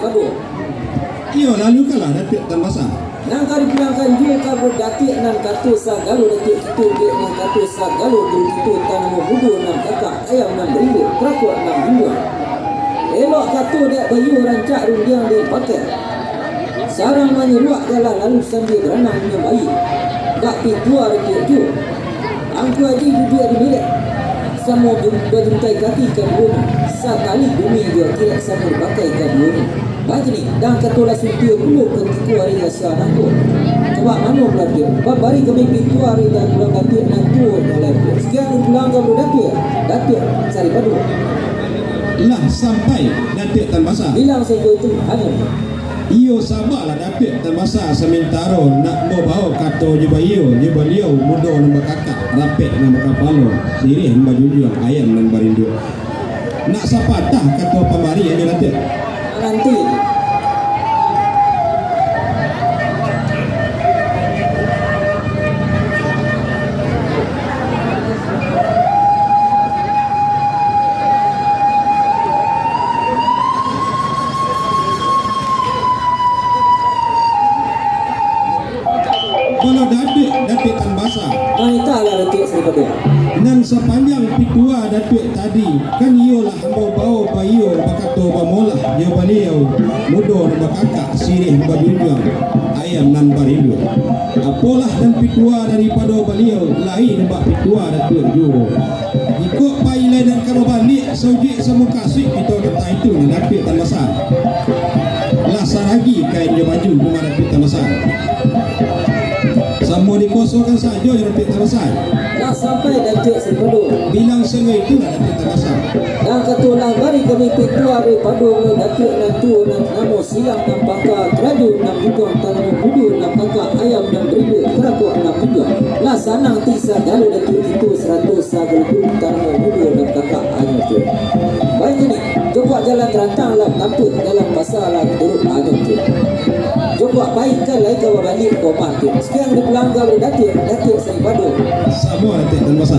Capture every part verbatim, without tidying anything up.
Aduh. Iyo, lalu kalah Datuak Tan Basa. Nan ka dipulangkan juo ka Datuak nan kato sagalo Datuak kito, Datuak nan kato sagalo guru kito, Tan Namo Mudo nan kakak, ayam nan barimbua, karakuak nan bimbuang. Elok kato dek baiyo, rancak rundiang dek pakai. Sarang manyeruak galah lalu sambia baranang minum aia. Bak pitua Datuak juo. Angku Aji duduak di milek, samo bajuntai kaki kaduonyo, satali bumi jo akirek samo dipakai kaduonyo. Baitu ni, dang kato lah suntiang pulo katiko ari asa nangko. Kabak mano pulo Datuak, babari kami pitua ari dan pulang Datuak nan tuo nan lahia. Sakian pulang kamu Datuak, Datuak Sari Pado. Lah sampai Datuak Tan Basa. Bilang saiko itu hanyo. Iyo, sabalah Datuak Tan Basa, samantaro nak babao kato jo baiyo, jo baliau mudo nan bakakak, rapek nan bakapalo, siriah nan bajunjuang, ayam nan barinduak. Nak sapatah kato pambari hanyo Datuak. Nanti. Bala Datuak, Datuak Tan Basa. Maitahlah Datuak Sari Pado. Nan sapanjang pitua Datuak tadi, kan iyolah ambo bao baiyo bakato bamolah jo baliau, mudo nan bakakak, siriah nan bajunjuang, ayam nan barinduak. Apolah nan pitua daripado baliau, lain bak pitua Datuak juo. Jikok pai lai nan ka babaliak, saujuik samukasuik kito ka taitu nan Datuak Tan Basa. Lah saragi kain jo baju rumah Datuak Tan Basa. Samo dikosongkan sajo jo Datuak Tan Basa. Lah sampai Datuak Sari Pado. Bilang sangai tu lah Datuak Tan Basa. Nan katulah bari kami pitua daripado Datuak nan tuo nan namo silang nan paka, karajo nan bubuang, Tan Namo Mudo nan paka, ayam nan barimbua, karakuak nan bimbuang. Lah sanang ti sagalo Datuak kito sarato sagalo guru, Tan Namo Mudo nan paka, hanyo tu. Baitu ni, jo kuak jalan rantang lah tampuah, jalan pasa lah turun, hanyo tu. Jo kuak pai kan lai ka babaliak ka umah tu. Sakian dipulang ka Datuak, Datuak Sari Pado. Samo Datuak Tan Basa.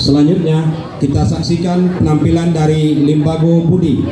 Selanjutnya, kita saksikan penampilan dari Limbago Budi.